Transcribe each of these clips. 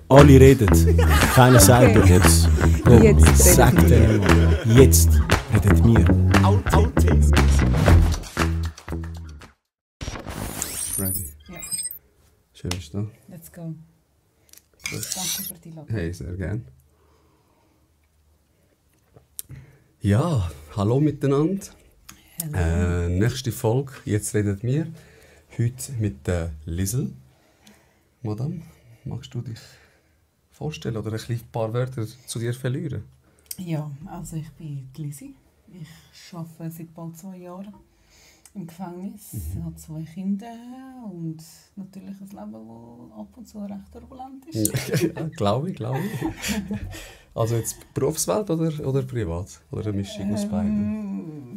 Alle reden, keiner sagt Okay. jetzt. Jetzt Sag redet denen mal. Jetzt redet wir. Ready. Ja, Schön bist du let's go. Danke für die da. Lage. Hey, sehr gern. Ja, hallo miteinander. Nächste Folge, jetzt redet wir. Heute mit der Liesl. Madame, magst du dich vorstellen oder ein paar Wörter zu dir verlieren? Ja, also ich bin die Lisi. Ich arbeite seit bald 2 Jahren im Gefängnis. Ich habe 2 Kinder und natürlich ein Leben, das ab und zu recht turbulent ist. Ja, glaube ich. Also jetzt Berufswelt oder privat? Oder eine Mischung aus beiden?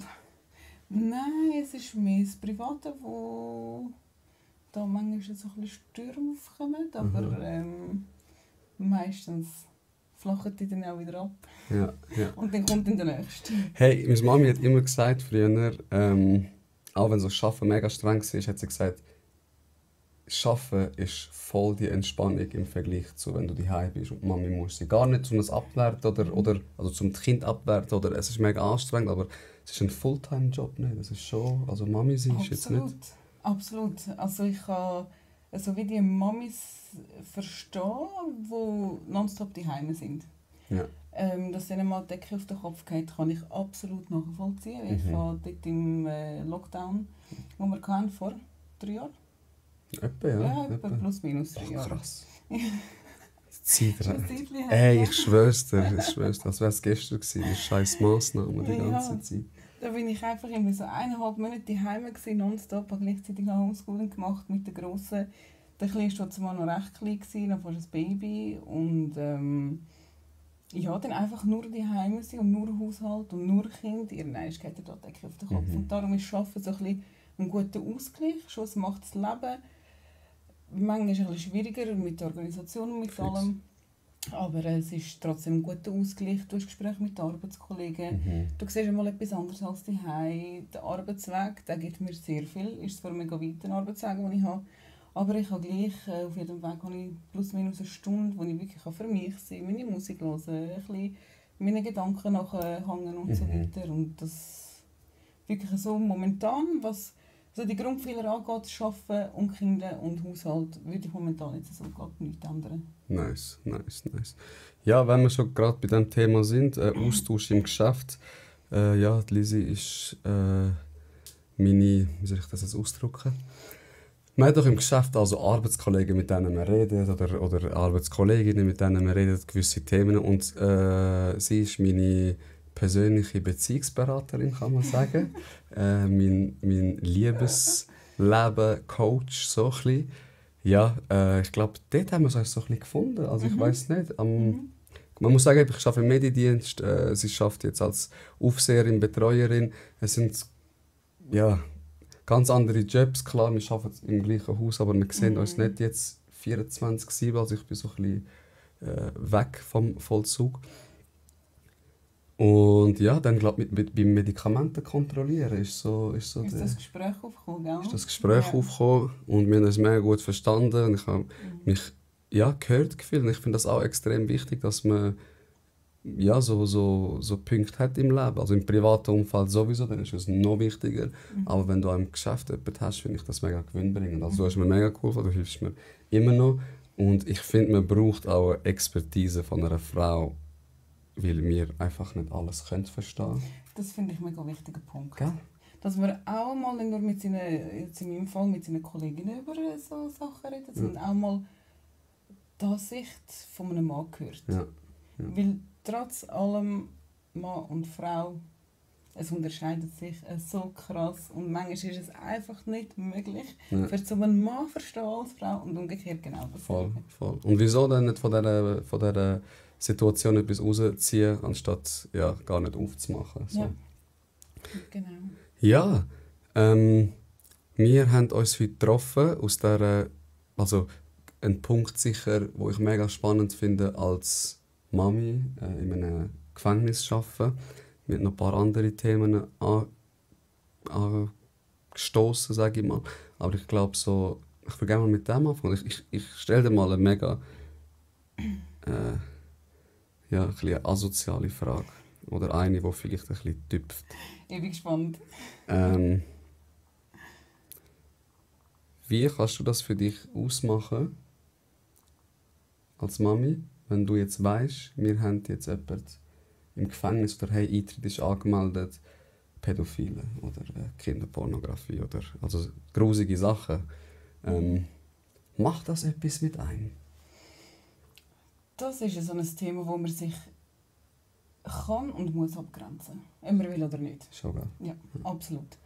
Nein, es ist mehr das Private, wo da manchmal so ein bisschen Stürme aufkommen, aber meistens flachen die dann auch wieder ab. Ja. Und dann kommt dann der Nächste. Hey, meine Mami hat immer gesagt früher, auch wenn so das Arbeiten mega streng war, hat sie gesagt, Arbeiten ist voll die Entspannung im Vergleich zu, wenn du daheim bist und die Mami muss sie gar nicht zum das abwerten oder also zum Kind abwerten oder es ist mega anstrengend, aber es ist ein Fulltime-Job, ne? Das ist schon, also Mami sie ist jetzt nicht. Absolut. Also ich kann so wie die Mamis verstehen, die nonstop daheim sind. Ja. Dass ihnen mal die Decke auf den Kopf geht, kann ich absolut nachvollziehen. Ich habe dort im Lockdown, wo wir hatten, vor 3 Jahren. Etwa, Ja, etwa. etwa plus minus 3 Jahre. Krass. Zeit Schon ein rennt. Zeitchen her, Ey, ja. ich schwör's dir, als wäre es gestern gewesen, die scheiß Massnahmen die Ja. ganze Zeit. Da bin ich einfach irgendwie so 1,5 Monate daheim gewesen, nonstop, habe gleichzeitig noch Homeschooling gemacht mit der Grossen. Der Kleine war zwar noch recht klein, gewesen, noch fast ein Baby. Und ja, dann einfach nur daheim sein und nur Haushalt und nur Kind. Nein, es geht da Decke auf den Kopf. Und darum ist Arbeiten so ein bisschen ein guter Ausgleich. Schon, es macht das Leben manchmal ein bisschen schwieriger mit der Organisation und mit allem. Aber es ist trotzdem ein guter Ausgleich. Du hast Gespräche mit den Arbeitskollegen. Du siehst einmal etwas anderes als daheim. Der Arbeitsweg, der gibt mir sehr viel. Ist zwar mega weit, der Arbeitsweg, den ich habe. Aber ich habe gleich, auf jedem Weg habe ich plus minus eine Stunde, wo ich wirklich für mich sein kann, meine Musik hören, ein bisschen meine Gedanken nachhängen und so weiter. Und das wirklich so momentan, was also die Grundpfeiler angeht, Arbeiten und Kinder und Haushalt, würde ich momentan jetzt so gar nichts ändern. Nice. Ja, wenn wir schon gerade bei diesem Thema sind, Austausch im Geschäft. Ja, die Lisi ist meine, wie soll ich das jetzt ausdrücken? Man hat doch im Geschäft also Arbeitskollegen, mit denen man redet, oder Arbeitskolleginnen, mit denen man redet, gewisse Themen. Und sie ist meine persönliche Beziehungsberaterin, kann man sagen. mein Liebesleben-Coach, so ein bisschen. Ja, ich glaube, dort haben wir uns so ein bisschen gefunden. Also ich weiß nicht. Man muss sagen, ich arbeite im Mediendienst. Sie arbeitet jetzt als Aufseherin, Betreuerin. Es sind ja, ganz andere Jobs. Klar, wir arbeiten im gleichen Haus, aber wir sehen uns nicht jetzt 24/7. Also ich bin so ein bisschen weg vom Vollzug. Und ja, dann glaube ich, beim Medikamenten kontrollieren ist Das Gespräch aufgekommen, gell? ist das Gespräch aufgekommen und wir haben uns mega gut verstanden und ich habe mich gehört gefühlt. Und ich finde das auch extrem wichtig, dass man so Punkte hat im Leben. Also im privaten Umfeld sowieso, dann ist es noch wichtiger. Aber wenn du auch im Geschäft jemanden hast, finde ich das mega gewinnbringend. Also du hast mir mega geholfen, du hilfst mir immer noch. Und ich finde, man braucht auch eine Expertise von einer Frau, weil wir einfach nicht alles verstehen können. Das finde ich ein mega wichtiger Punkt. Gell? Dass man auch mal nicht nur mit seinen, jetzt in meinem Fall mit seinen Kolleginnen über so Sachen redet, sondern auch mal die Sicht von einem Mann hört. Ja. Weil trotz allem Mann und Frau, es unterscheidet sich so krass und manchmal ist es einfach nicht möglich, für so einen Mann verstehen als Frau und umgekehrt genau das. Voll. Und wieso dann nicht von dieser Situation etwas rausziehen, anstatt gar nicht aufzumachen? So. Ja, genau. Ja, wir haben uns heute getroffen, aus dieser, also ein Punkt sicher, wo ich mega spannend finde, als Mami in einem Gefängnis zu arbeiten, mit noch ein paar anderen Themen angestoßen, sage ich mal. Aber ich glaube so, ich würde gerne mal mit dem anfangen. Ich stelle dir mal eine mega ja, ein bisschen eine asoziale Frage. Oder eine, die vielleicht ein bisschen tüpft. Ich bin gespannt. Wie kannst du das für dich ausmachen, als Mami, wenn du jetzt weißt, wir haben jetzt jemanden im Gefängnis oder hey, Eintritt ist angemeldet, Pädophile oder Kinderpornografie oder also grusige Sachen. Macht das etwas mit einem? Das ist so ein Thema, wo man sich kann und muss abgrenzen. Ob man will oder nicht. Schon geil. Ja, absolut.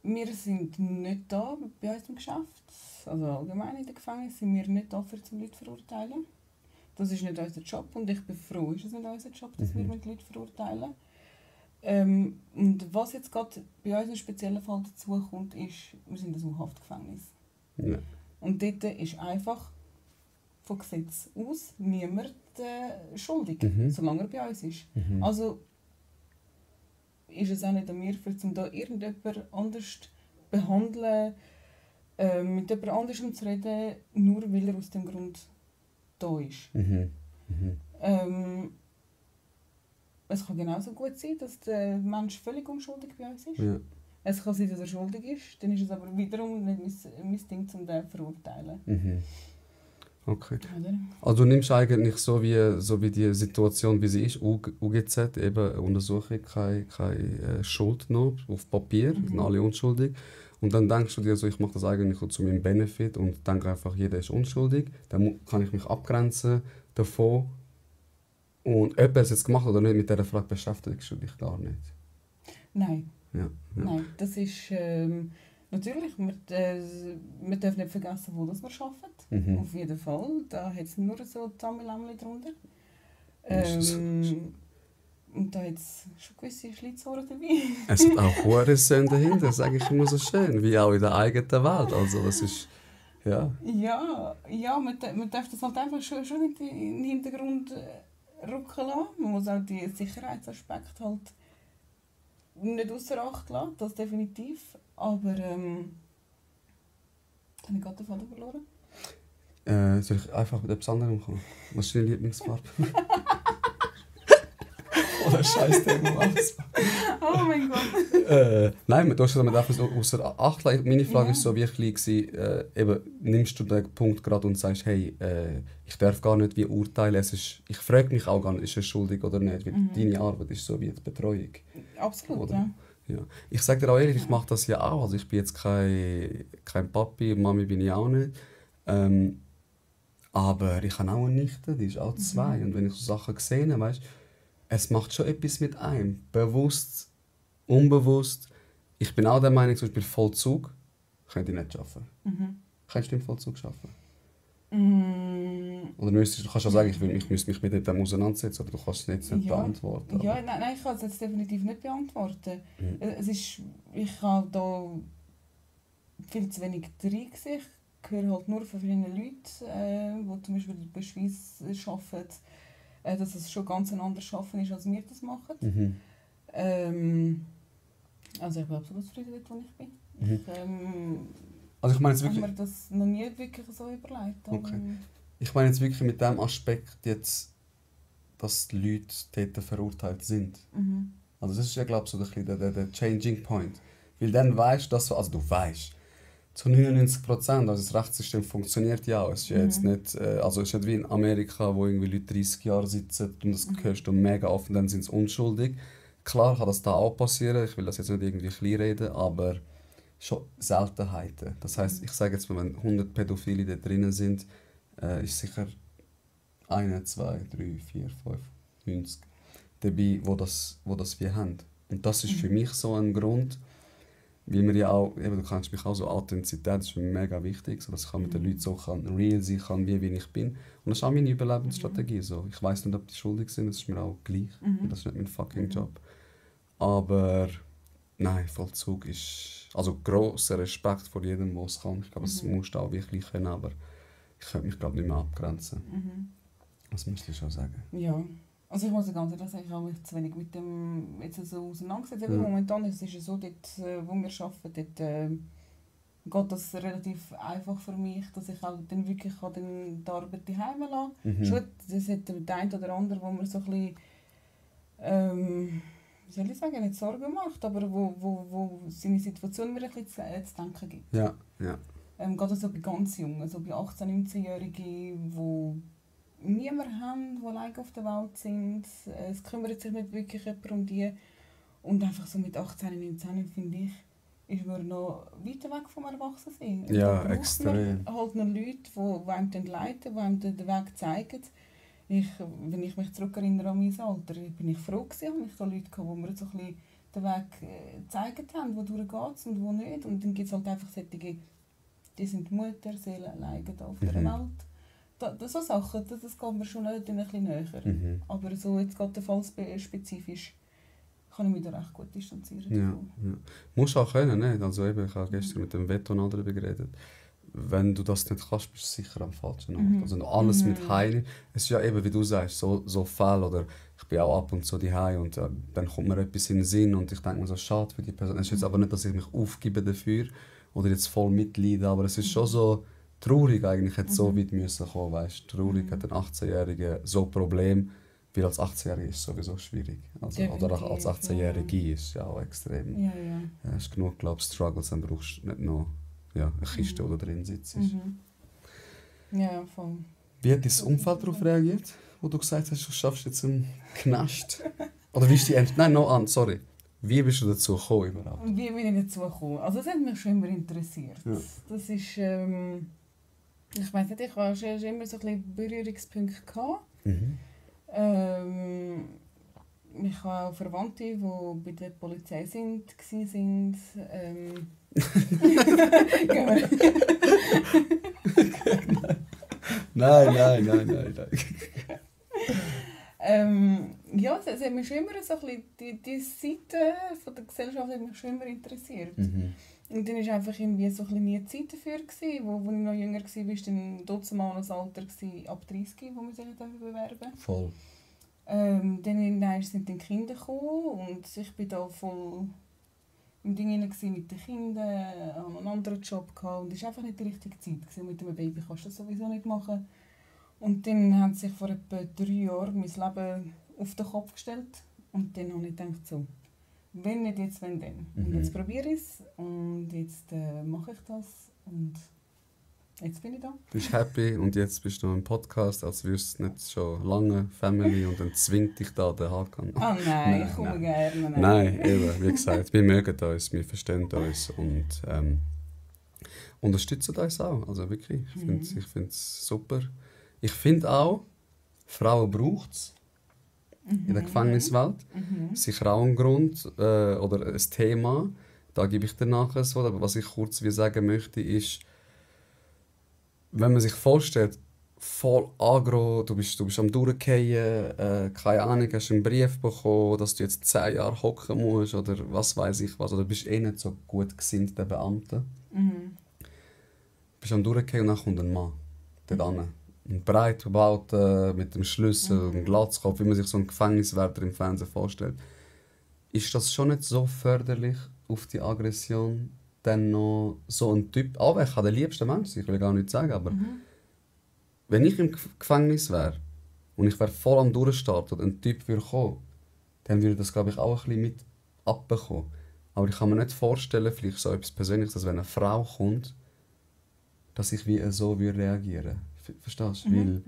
Wir sind nicht da bei uns im Geschäft, also allgemein in der Gefängnis sind wir nicht da, um Leute zu verurteilen. Das ist nicht unser Job und ich bin froh, ist es nicht unser Job, dass wir mit Leuten verurteilen. Und was jetzt gerade bei uns im speziellen Fall dazu kommt, ist, wir sind ein Haftgefängnis. Ja. Und dort ist einfach von Gesetz aus niemand schuldig, solange er bei uns ist. Also ist es auch nicht an mir, um da irgendjemand anders zu behandeln, mit jemand anderem zu reden, nur weil er aus dem Grund da ist. Es kann genauso gut sein, dass der Mensch völlig unschuldig bei uns ist. Ja. Es kann sein, dass er schuldig ist, dann ist es aber wiederum nicht mein Ding, um den zu verurteilen. Okay. Oder? Also du nimmst eigentlich so wie die Situation, wie sie ist, UGZ, eben Untersuchung, keine Schuld noch auf Papier, sind alle unschuldig. Und dann denkst du dir so, ich mache das eigentlich zu meinem Benefit und denke einfach, jeder ist unschuldig. Dann kann ich mich abgrenzen davon. Und ob er es jetzt gemacht hat oder nicht, mit dieser Frage beschäftigst du dich gar nicht. Nein. Ja. Nein, das ist natürlich, wir dürfen nicht vergessen, wo das wir arbeiten. Auf jeden Fall, da hat es nur so Zammelämmchen drunter. Und da hat es schon gewisse Schlitzohren dabei. Es hat auch hohe Sinn dahinter, sage ich immer so schön, wie auch in der eigenen Welt. Also das ist, ja. Ja, man darf das halt einfach schon in den Hintergrund rücken lassen. Man muss auch die Sicherheitsaspekte halt nicht außer Acht lassen, das definitiv. Aber habe ich gerade den Faden verloren? Soll ich einfach mit etwas anderem kommen? Was ist deine Lieblingsfarbe? Oder scheiß Thema was? Oh mein Gott! Nein, du hast es einfach außer Acht lassen. Meine Frage war so wie klein, eben, nimmst du den Punkt gerade und sagst, hey, ich darf gar nicht wie urteilen. Ich frage mich auch gar nicht, ist er schuldig oder nicht, weil deine Arbeit ist so wie die Betreuung. Absolut, oder? Ja. Ich sage dir auch ehrlich, ich mache das ja auch. Also ich bin jetzt kein Papi, Mami bin ich auch nicht. Aber ich habe auch eine Nichte, die ist auch 2. Und wenn ich so Sachen sehe, weißt, es macht schon etwas mit einem. Bewusst, unbewusst. Ich bin auch der Meinung, zum Beispiel Vollzug könnte ich nicht arbeiten. Kannst du im Vollzug arbeiten? Oder du kannst auch sagen, ich müsste mich mit dem auseinandersetzen, aber du kannst es nicht beantworten. Ja, nein, ich kann es jetzt definitiv nicht beantworten. Ich habe da viel zu wenig drin gesehen. Ich höre halt nur von vielen Leuten, die zum Beispiel bei Schweiz arbeiten, dass es schon ganz ein anderes Arbeiten ist, als wir das machen. Also ich bin absolut zufrieden dort, wo ich bin. Also ich meine jetzt Ich habe wirklich, mir das noch nie wirklich so überlegt. Okay. Ich meine jetzt wirklich mit dem Aspekt jetzt, dass die Leute dort verurteilt sind. Also das ist ja, glaube ich, so der Changing Point. Weil dann weißt du, also du weißt, zu 99%, also das Rechtssystem funktioniert ja auch. Es ist ja jetzt nicht, also es ist nicht wie in Amerika, wo irgendwie Leute 30 Jahre sitzen und das hörst du mega oft und dann sind sie unschuldig. Klar kann das da auch passieren, ich will das jetzt nicht irgendwie kleinreden, aber schon Seltenheiten. Das heisst, ich sage jetzt mal, wenn 100 Pädophile da drinnen sind, ist sicher 1, 2, 3, 4, 5, 90 dabei, wo das wir haben. Und das ist für mich so ein Grund, weil wir ja auch, eben, du kennst mich auch so, Authentizität ist für mich mega wichtig, so dass ich mit den Leuten so real sein kann, wie ich bin. Und das ist auch meine Überlebensstrategie. So. Ich weiss nicht, ob die schuldig sind, das ist mir auch gleich. Das ist nicht mein fucking Job. Aber nein, Vollzug ist, also grosser Respekt vor jedem, der es kann. Ich glaube, das musst du auch wirklich können, aber ich könnte mich glaube nicht mehr abgrenzen. Das müsste ich schon sagen. Ja, also ich muss ganz ehrlich sagen, ich habe mich zu wenig mit dem jetzt so auseinandergesetzt. Momentan ist es so, dort, wo wir arbeiten, dort geht das relativ einfach für mich, dass ich halt dann wirklich die Arbeit daheim lassen kann. Mhm. Schon, das hat der eine oder andere, wo man so ein bisschen, wie soll ich sagen, nicht Sorgen macht, aber wo seine Situation mir ein bisschen zu denken gibt. Ja, ja. Gerade so bei ganz Jungen, so bei 18-, 19-Jährigen, die niemanden haben, die alleine auf der Welt sind. Es kümmert sich nicht wirklich jemand um die. Und einfach so mit 18, 19, finde ich, ist man noch weiter weg vom Erwachsensein. Und Ja, da braucht extrem. man halt noch Leute, die einem dann leiten, die einem den Weg zeigen. Wenn ich mich zurückerinnere an mein Alter, bin ich froh gewesen, habe ich da Leute gehabt, die mir so ein bisschen den Weg gezeigt haben, wo durchgeht und wo nicht. Und dann gibt es halt einfach solche, die sind Mutterseelen alleine da auf der Welt. So Sachen, das geht mir schon ein bisschen näher. Mhm. Aber so jetzt gerade fallspezifisch kann ich mich da recht gut distanzieren. Ja, ja. Musst auch können, nicht? Also eben, ich habe gestern mit dem Veto darüber geredet. Wenn du das nicht kannst, bist du sicher am falschen Ort. Mhm. Also wenn du alles Mhm. mit heim. Es ist ja eben, wie du sagst, so Fälle, oder ich bin auch ab und zu daheim und dann kommt mir etwas in den Sinn und ich denke mir so, schade für die Person. Es ist jetzt aber nicht, dass ich mich aufgebe dafür oder jetzt voll mitleide, aber es ist schon so traurig eigentlich, hätte so weit müssen kommen, weißt? Traurig hat ein 18-Jähriger so ein Problem, weil als 18-Jähriger ist es sowieso schwierig. Also, oder auch als 18-Jährige ist es ja auch extrem. Ja. Ja, hast genug, glaube ich, Struggles, dann brauchst du nicht noch eine Kiste, wo du drin sitzt. Ja, voll. Wie hat dein Umfeld darauf reagiert, wo du gesagt hast, du schaffst jetzt einen Knast? Oder wie ist die Nein, noch an, sorry. Wie bist du dazu gekommen überhaupt? Und wie bin ich dazu gekommen? Also das hat mich schon immer interessiert. Ja. Das ist, ich weiss nicht, ich hatte schon immer so ein bisschen Berührungspunkte gehabt. Mhm. Ich habe auch Verwandte, die bei der Polizei waren. Nein. Ja, es hat mich schon immer so ein bisschen, die Seite von der Gesellschaft hat mich schon immer interessiert. Mhm. Und dann war einfach irgendwie so ein bisschen nie Zeit dafür, wo ich noch jünger war, war dann trotzdem mal ein Alter ab 30, wo wir sich bewerben durften. Voll. Dann sind die Kinder gekommen und ich war da voll im Ding mit den Kindern, hatte einen anderen Job gehabt, und es war einfach nicht die richtige Zeit gewesen. Mit einem Baby kannst du das sowieso nicht machen. Und dann hat sich vor etwa 3 Jahren mein Leben auf den Kopf gestellt und dann habe ich gedacht, so, wenn nicht jetzt, wenn dann. Und jetzt probiere ich es und jetzt mache ich das und jetzt bin ich da. Du bist happy und jetzt bist du im Podcast, als würdest du nicht schon lange Family und dann zwingt dich da der Hakan. Ah nein, ich komme gerne. Nein, eben, wie gesagt, wir mögen uns, wir verstehen uns und unterstützen uns auch. Also wirklich, ich finde es super. Ich finde auch, Frauen braucht es in der Gefängniswelt. Sicherheitsgrund oder ein Thema, da gebe ich dir nachher so. Aber was ich kurz sagen möchte, ist, wenn man sich vorstellt, voll agro, du bist am Durchgehen, keine Ahnung, hast einen Brief bekommen, dass du jetzt 10 Jahre hocken musst oder was weiß ich was, oder bist eh nicht so gut gesinnt, der Beamte. Du bist am Durchgehen und dann kommt ein Mann dort hin. Ein breit gebaut, mit dem Schlüssel, einem Glatzkopf, wie man sich so einen Gefängniswärter im Fernsehen vorstellt. Ist das schon nicht so förderlich auf die Aggression, dann noch so ein Typ, aber ich kann der liebste Mensch sein, ich will gar nicht sagen, aber wenn ich im Gefängnis wäre und ich wäre voll am Durchstarten und ein Typ würde kommen, dann würde das, glaube ich, auch ein bisschen mit abbekommen. Aber ich kann mir nicht vorstellen, vielleicht so etwas Persönliches, dass wenn eine Frau kommt, dass ich wie so reagieren würde. Verstehst du? Weil,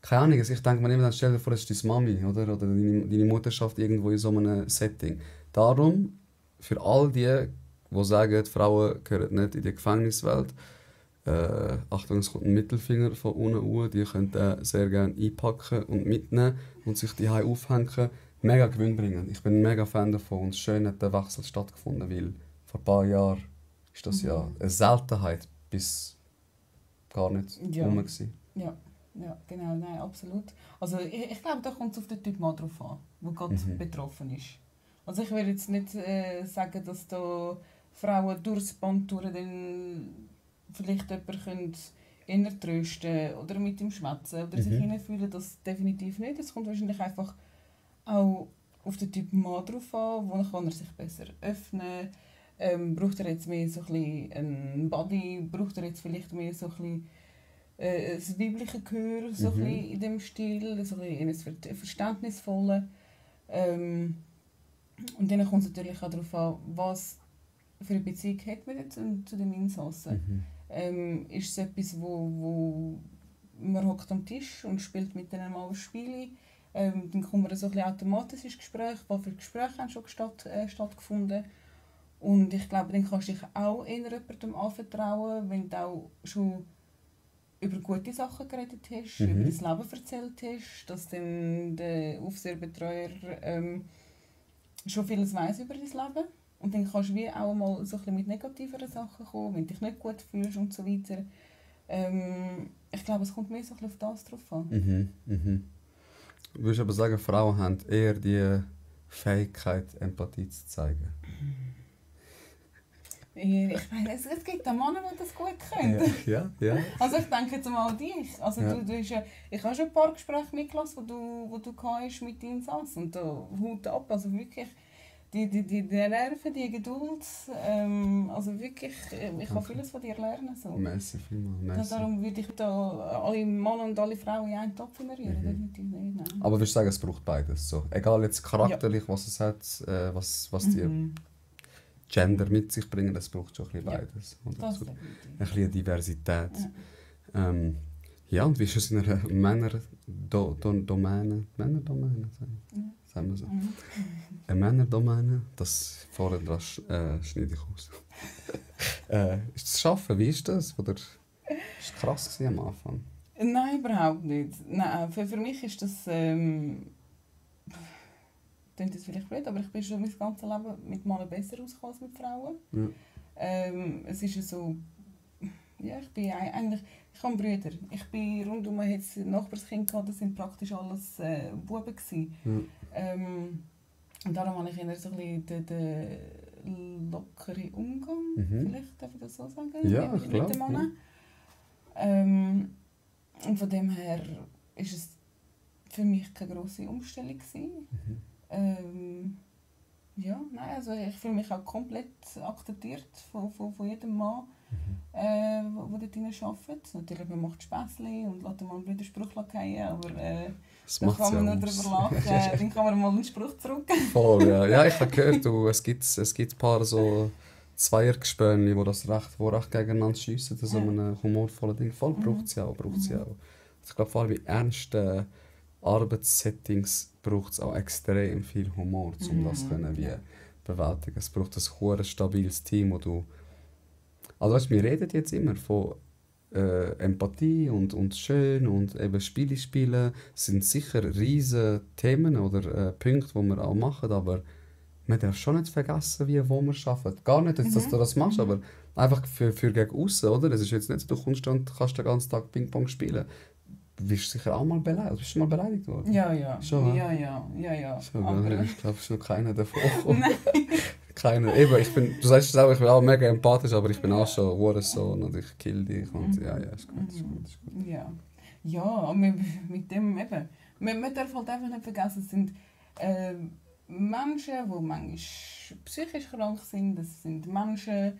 keine Ahnung, ich denke mir immer, stell dir vor, das ist deine Mami oder deine Mutterschaft irgendwo in so einem Setting. Darum, für all die sagen, Frauen gehören nicht in die Gefängniswelt, Achtung, es kommt ein Mittelfinger von unten, die können den sehr gerne einpacken und mitnehmen und sich die aufhängen. Mega gewinnbringend. Ich bin ein mega Fan davon und schön hat der Wechsel stattgefunden, weil vor ein paar Jahren ist das ja eine Seltenheit bis gar nicht rum gewesen. Ja, genau, nein, absolut. Also ich glaube, da kommt es auf den Typ mal drauf an, der gerade betroffen ist. Also ich will jetzt nicht sagen, dass da Frauen durchs Band durch dann vielleicht jemanden eher trösten oder mit ihm schwätzen oder sich hineinfühlen, das definitiv nicht. Es kommt wahrscheinlich einfach auch auf den Typ Mann drauf an, wo kann er sich besser öffnen, Braucht er jetzt mehr so ein bisschen einen Body? Braucht er jetzt vielleicht mehr so ein bisschen ein weibliches Gehör so ein bisschen in dem Stil? So ein bisschen verständnisvolle. Und dann kommt es natürlich auch darauf an, was für eine Beziehung hat man jetzt zu den Insassen. Ist es etwas, wo man hockt am Tisch und spielt mit denen mal ein Spiel? Dann kommt man so ein bisschen automatisch ins Gespräch. Was für Gespräche haben schon stattgefunden? Und ich glaube, dann kannst du dich auch eher jemandem anvertrauen, wenn du auch schon über gute Sachen geredet hast, über das Leben erzählt hast, dass dann der Aufseherbetreuer schon vieles weiss über dein Leben. Und dann kannst du wie auch mal so ein bisschen mit negativeren Sachen kommen, wenn du dich nicht gut fühlst und so weiter. Ich glaube, es kommt mehr so ein bisschen auf das drauf an. Würdest du aber sagen, Frauen haben eher die Fähigkeit, Empathie zu zeigen? Ich meine, es gibt auch Männer, die das gut können. Ja. Also ich denke jetzt mal an dich. Also du hast ja, ich habe schon ein paar Gespräche mitgelassen, wo du hast mit deinem Sass. Und da Hut ab, also wirklich die Nerven, die Geduld. Also wirklich, ich kann vieles von dir lernen. So. Merci vielmals. Darum würde ich da alle Männer und alle Frauen in einen Topf rühren. Definitiv nicht. Nein. Aber würdest du sagen, es braucht beides? So. Egal jetzt charakterlich, was es hat, was die Gender mit sich bringen, das braucht schon ein bisschen beides. Oder? Das So, definitiv. ein bisschen Diversität. Ja, und wie ist es in einer Männerdomäne? Männerdomäne, sagen wir so. Eine Männerdomäne, das vorher schneide ich aus. Ist das Schaffen, wie ist das? Oder ist es krass am Anfang? Nein, überhaupt nicht. Nein, für mich ist das... klingt das vielleicht blöd, aber ich bin schon mein ganzes Leben mit Männern besser ausgekommen als mit Frauen. Ja. Es ist ja so... Ja, ich bin eigentlich... Ich habe Brüder. Ich bin rundum jetzt Nachbarskind gehabt, das sind praktisch alles Buben gewesen. Und darum habe ich eher so ein bisschen den lockeren Umgang, vielleicht darf ich das so sagen, ja, mit klar, den Männern. Und von dem her ist es für mich keine grosse Umstellung gewesen. Ja, nein, also ich fühle mich auch komplett akzeptiert von jedem Mann, der dort drin arbeitet. Natürlich, man macht Späßchen und lässt mal einen blöden Spruch fallen, aber da kann man nur darüber lachen, dann kann man mal einen Spruch zurück. Voll, ja. Ja, ich habe gehört, es gibt ein paar so Zweiergespöne, die recht gegeneinander schiessen, so einem humorvollen Ding. Voll braucht es ja auch. Ich glaube, vor allem in ernsten Arbeitssettings braucht es auch extrem viel Humor, um das zu bewältigen. Es braucht ein hohes, stabiles Team, wo du... Also weißt, wir reden jetzt immer von Empathie und schön und eben Spiele spielen. Das sind sicher riesige Themen oder Punkte, die wir auch machen, aber man darf schon nicht vergessen, wo wir arbeiten. Gar nicht, dass du das machst, aber einfach für gegen aussen, oder? Es ist jetzt nicht so, du kommst und kannst den ganzen Tag Ping-Pong spielen. Du bist sicher auch mal beleidigt. Bist du mal beleidigt worden? Ja. Schon, ja. Schon, Aber ich glaube, es ist noch keiner davon. Keiner. Eben, du sagst es auch, ich bin auch mega empathisch, aber ich bin auch schon Hurensohn und ich kill dich. Und ja, ist gut. Ja, aber mit dem eben. Man darf halt einfach nicht vergessen, es sind Menschen, die manchmal psychisch krank sind. Das sind Menschen,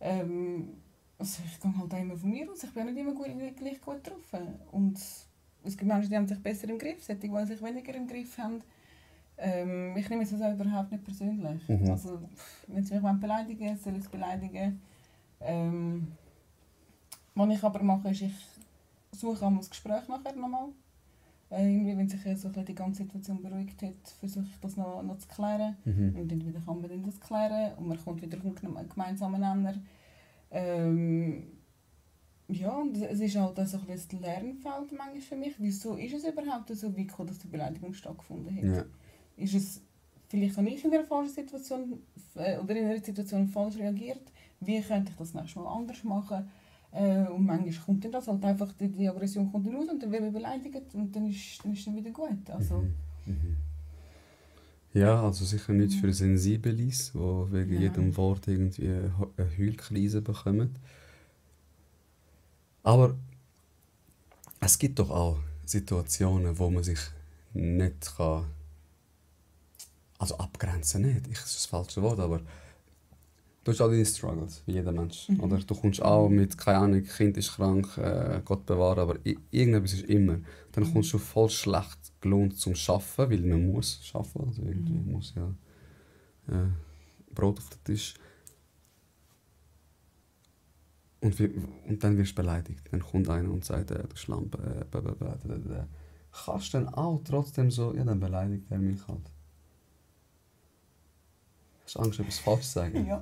also ich gehe halt auch immer von mir aus, ich bin nicht immer gleich gut drauf. Und es gibt Menschen, die haben sich besser im Griff, solche, die sich weniger im Griff haben. Ich nehme es also überhaupt nicht persönlich. Also, wenn sie mich beleidigen wollen, soll ich es beleidigen. Was ich aber mache, ist, ich suche auch das Gespräch nachher nochmal. Irgendwie, wenn sich so die ganze Situation beruhigt hat, versuche ich das noch zu klären. Und dann wieder kann man das klären und man kommt wieder auf einen gemeinsamen Nenner. Ja, und es ist halt so ein Lernfeld manchmal für mich. Wieso ist es überhaupt so weit gekommen, dass die Beleidigung stattgefunden hat? Ja. Ist es, vielleicht habe ich in einer falschen Situation oder in einer Situation falsch reagiert. Wie könnte ich das nächstes Mal anders machen? Und manchmal kommt dann das halt einfach, die Aggression kommt dann raus und dann wird man beleidigt und dann ist dann wieder gut. Also, Ja, also sicher nicht für Sensibilis, die wegen jedem Wort irgendwie eine Heulkrise bekommen. Aber es gibt doch auch Situationen, wo man sich nicht abgrenzen nicht, das ist das falsche Wort, aber du hast auch deine Struggles, wie jeder Mensch. Oder du kommst auch mit, keine Ahnung, Kind ist krank, Gott bewahre, aber irgendetwas ist immer. Dann kommst du voll schlecht gelohnt zum Arbeiten, weil man muss arbeiten, also irgendwie muss ja Brot auf den Tisch. Und dann wirst du beleidigt. Dann kommt einer und sagt, du Schlampe, kannst du dann auch trotzdem so, ja, dann beleidigt er mich halt. Hast du Angst, etwas falsch zu sagen? Ja.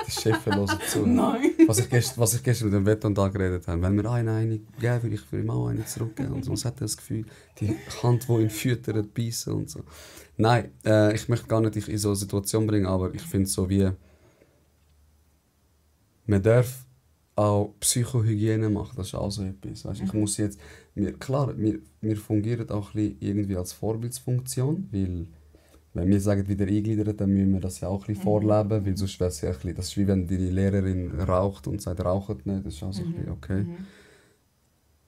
Die Chefin hören zu. Nein. Was ich gestern mit dem Wettantag geredet habe. Wenn mir einer geben würde, ich würde ihm auch eine zurückgeben. Und sonst hat er das Gefühl, die Hand, die ihn füttert, beißen und so. Nein, ich möchte gar nicht dich in so eine Situation bringen, aber ich finde so wie... Man darf auch Psychohygiene machen, das ist auch so etwas. Weißt? Ich muss jetzt... Wir fungieren auch ein bisschen irgendwie als Vorbildsfunktion, weil... Wenn wir sagen, wieder eingliedern, dann müssen wir das ja auch ein bisschen vorleben, weil sonst wäre es ja ein bisschen, das ist wie wenn die Lehrerin raucht und sagt, raucht nicht, das ist auch so ein bisschen okay.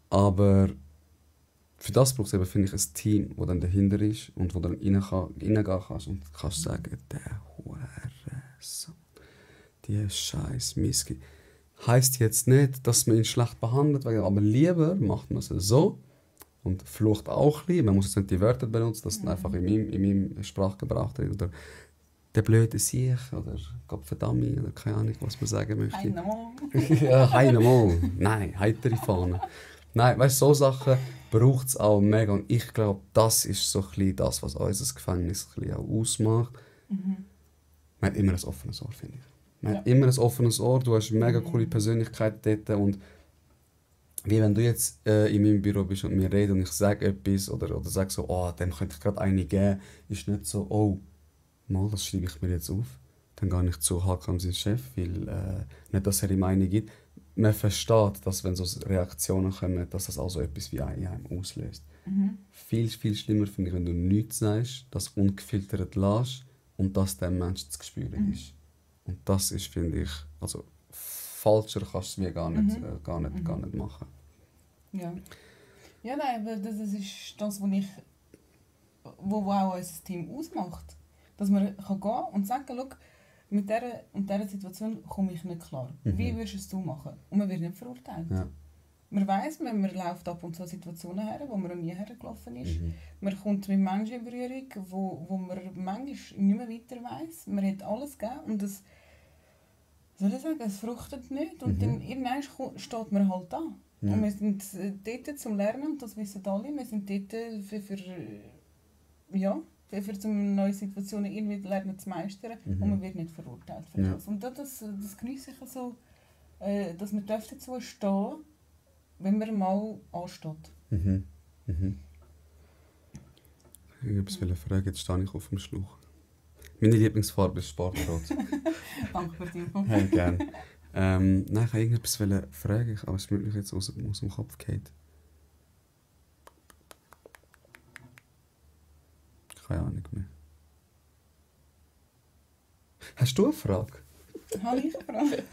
Aber für das braucht es eben, finde ich, ein Team, das dann dahinter ist und wo dann reingehen kannst und kannst sagen, der Hurensohn, die scheiß Missgi. Heisst jetzt nicht, dass man ihn schlecht behandelt, aber lieber macht man es so, und flucht auch ein bisschen. Man muss jetzt nicht die Wörter benutzen, das sind einfach in meinem Sprachgebrauch drin. Oder der blöde Siech oder Gott verdammt oder keine Ahnung, was man sagen möchte. Einmal. Ja, einmal. Nein, heitere Fahne. Nein, weißt du, so Sachen braucht es auch mega. Und ich glaube, das ist so ein bisschen das, was unser Gefängnis ein bisschen auch ausmacht. Man hat immer ein offenes Ohr, finde ich. Man hat immer ein offenes Ohr, du hast eine mega coole Persönlichkeit dort und wie wenn du jetzt in meinem Büro bist und mir redest und ich sage etwas oder sage so, oh, dem könnte ich gerade eine geben, ist nicht so, oh, mal, das schreibe ich mir jetzt auf. Dann gehe ich zu Hakan, seinem Chef, weil nicht, dass er ihm eine gibt. Man versteht, dass wenn so Reaktionen kommen, dass das auch so etwas wie einem auslöst. Viel, viel schlimmer finde ich, wenn du nichts sagst, das ungefiltert lässt und das dem Menschen zu spüren ist. Und das ist, finde ich, also falscher kannst du es wie gar nicht machen. Ja. Ja, nein, aber das ist das, wo auch unser Team ausmacht. Dass man kann gehen und sagen, schau, mit dieser und dieser Situation komme ich nicht klar. Wie würdest du es machen? Und man wird nicht verurteilt. Ja. Man weiss, man läuft ab und zu Situationen her, wo man noch nie hergelaufen ist. Man kommt mit Menschen in Berührung, wo man manchmal nicht mehr weiter weiss. Man hat alles gegeben und das, soll ich sagen, es fruchtet nicht. Und dann irgendwann steht man halt da. Ja. Und wir sind dort zum Lernen, und das wissen alle. Wir sind dort für zum neue Situationen irgendwie lernen zu meistern. Und man wird nicht verurteilt für das. Und das geniesse ich so, dass man dazu stehen, wenn man mal ansteht. Ich wollte etwas fragen, jetzt stehe ich auf dem Schlauch. Meine Lieblingsfarbe ist Sportrot. Danke für die Info. Hey, gerne. Nein, ich wollte irgendetwas fragen, aber es ist wirklich jetzt aus dem Kopf gefallen. Keine Ahnung mehr. Hast du eine Frage? Habe ich eine Frage?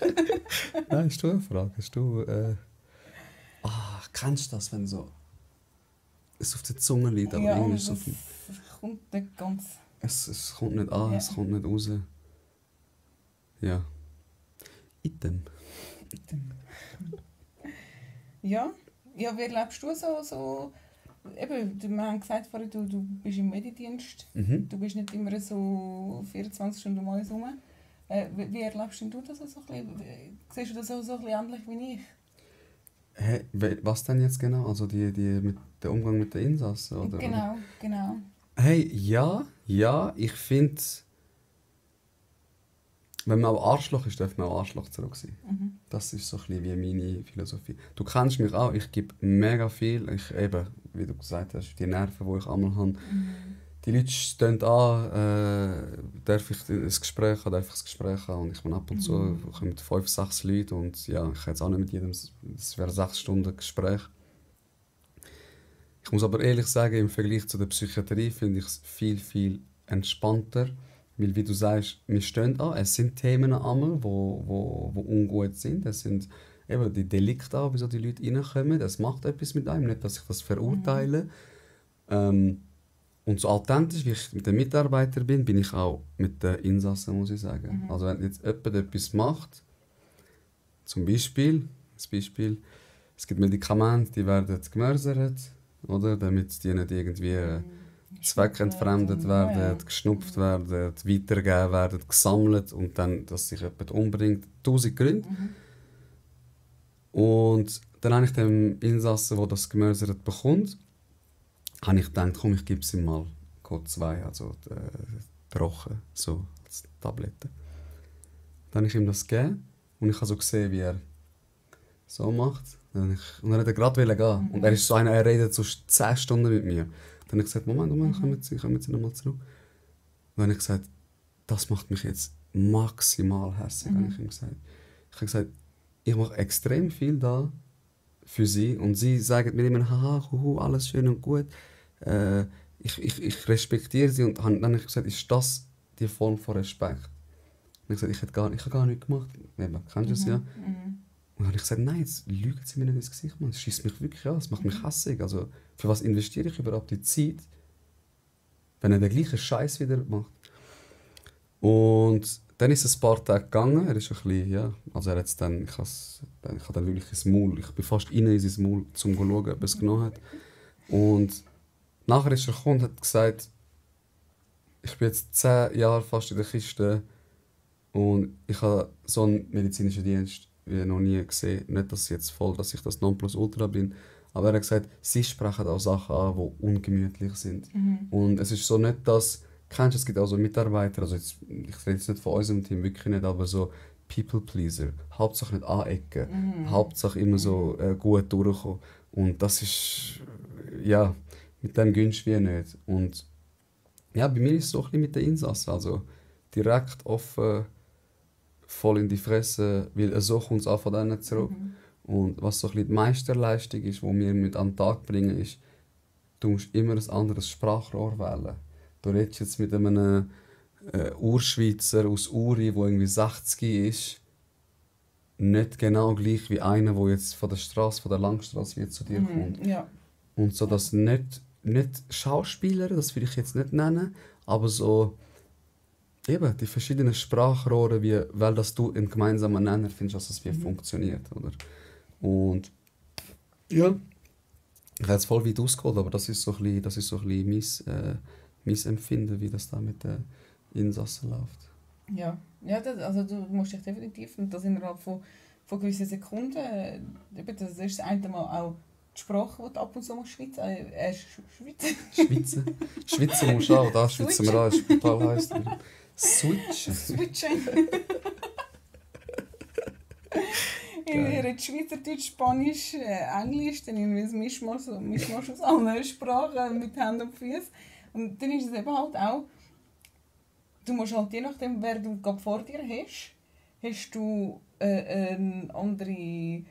Nein, hast du eine Frage? Hast du... kennst du das, wenn so... es auf der Zunge liegt, aber ja, irgendwie so viel... Es kommt nicht ganz... Es kommt nicht an, es kommt nicht raus. Ja. Item. Ja, wie erlebst du so eben, wir haben gesagt vorhin, du bist im Mediendienst, du bist nicht immer so 24 Stunden um uns herum. Wie erlebst du das so ein bisschen? Siehst du das so ein bisschen ähnlich wie ich? Hey, was denn jetzt genau? Also mit der Umgang mit den Insassen? Oder? Genau. Hey, ja, ich finde, wenn man auch Arschloch ist, darf man auch Arschloch zurück sein. Das ist so ein bisschen wie meine Philosophie. Du kennst mich auch, ich gebe mega viel. Eben, wie du gesagt hast, die Nerven, die ich einmal habe. Die Leute stehen an, darf ich ein Gespräch haben, und ich bin ab und zu kommen 5, 6 Leute und ja, ich kann jetzt auch nicht mit jedem, es wäre 6 Stunden Gespräch. Ich muss aber ehrlich sagen, im Vergleich zu der Psychiatrie finde ich es viel, viel entspannter, weil wie du sagst, wir stehen an, es sind Themen einmal, wo ungut sind, es sind eben die Delikte auch, wieso die Leute reinkommen, es macht etwas mit einem, nicht, dass ich das verurteile. Und so authentisch, wie ich mit den Mitarbeitern bin ich auch mit den Insassen, muss ich sagen. Also wenn jetzt jemand etwas macht, zum Beispiel, es gibt Medikamente, die werden gemörsert, oder? Damit die nicht irgendwie zweckentfremdet werden, geschnupft werden, weitergegeben werden, gesammelt und dann, dass sich jemand umbringt. 1000 Gründe. Und dann habe ich dem Insassen, der das gemörsert bekommt, habe ich gedacht, komm, ich gebe es ihm mal Code 2, also trocken, so als Tablette. Dann habe ich ihm das gegeben und ich habe so gesehen, wie er so macht. Und dann hat er gerade gehen. Und er ist so einer, er redet so 10 Stunden mit mir. Dann habe ich gesagt, Moment, ich komme jetzt nochmal zurück. Und dann habe ich gesagt, das macht mich jetzt maximal hässlich, habe ich ihm gesagt. Ich habe gesagt, ich mache extrem viel da für sie und sie sagen mir immer, haha, huhu, alles schön und gut. Ich respektiere sie und dann habe ich gesagt, ist das die Form von Respekt? Und ich habe gesagt, ich habe gar nichts gemacht. Eben, kennst du es ja? Und dann habe ich gesagt, nein, jetzt lügen sie mir nicht ins Gesicht, man. Das schießt mich wirklich an, das macht mich hässlich. Also, für was investiere ich überhaupt die Zeit, wenn er den gleichen Scheiß wieder macht? Und dann ist es ein paar Tage gegangen, er ist ein bisschen, ja, also er hat's dann, ich habe dann wirklich ins Maul, ich bin fast rein in sein Maul, um zu schauen, ob er es genommen hat. Und nachher ist er gekommen und hat gesagt, ich bin jetzt 10 Jahre fast in der Kiste und ich habe so einen medizinischen Dienst wie noch nie gesehen. Nicht, dass ich das Nonplusultra bin, aber er hat gesagt, sie sprechen auch Sachen an, die ungemütlich sind. Und es ist so nicht, dass, kennst du, es gibt auch so Mitarbeiter, also jetzt, ich rede jetzt nicht von unserem Team, wirklich nicht, aber so People-Pleaser, Hauptsache nicht anecken, Hauptsache immer so gut durchkommen. Und das ist, ja, mit dem gönnst du wie nicht. Und ja, bei mir ist es so ein bisschen mit den Insassen, also direkt offen, voll in die Fresse, weil so kommt es auch von denen zurück. Und was so ein bisschen die Meisterleistung ist, die wir mit an den Tag bringen, ist, du musst immer ein anderes Sprachrohr wählen. Du redest jetzt mit einem Urschweizer aus Uri, der irgendwie 60 ist, nicht genau gleich wie einer, der jetzt von der Straße, von der Langstrasse wieder zu dir kommt. Ja. Und so das nicht Schauspieler, das will ich jetzt nicht nennen, aber so eben die verschiedenen Sprachrohre, weil das du einen gemeinsamen Nenner findest, dass es wie funktioniert, oder? Und ja, ich habe jetzt voll weit ausgeholt, aber das ist so ein bisschen mein Empfinden, wie das da mit den Insassen läuft. Ja, also du musst dich definitiv, und das innerhalb von gewissen Sekunden, das ist das eine Mal auch die Sprache, die du ab und zu musst Schweizer musst du auch, da schwitzen wir auch, ist total heiß. Switchen. Ich rede Schweizerdeutsch, Spanisch, Englisch, dann irgendwie ein Mischmasch aus allen Sprachen mit Händen und Füßen. Und dann ist es eben halt auch, du musst halt je nachdem, wer du gerade vor dir hast du eine andere, wie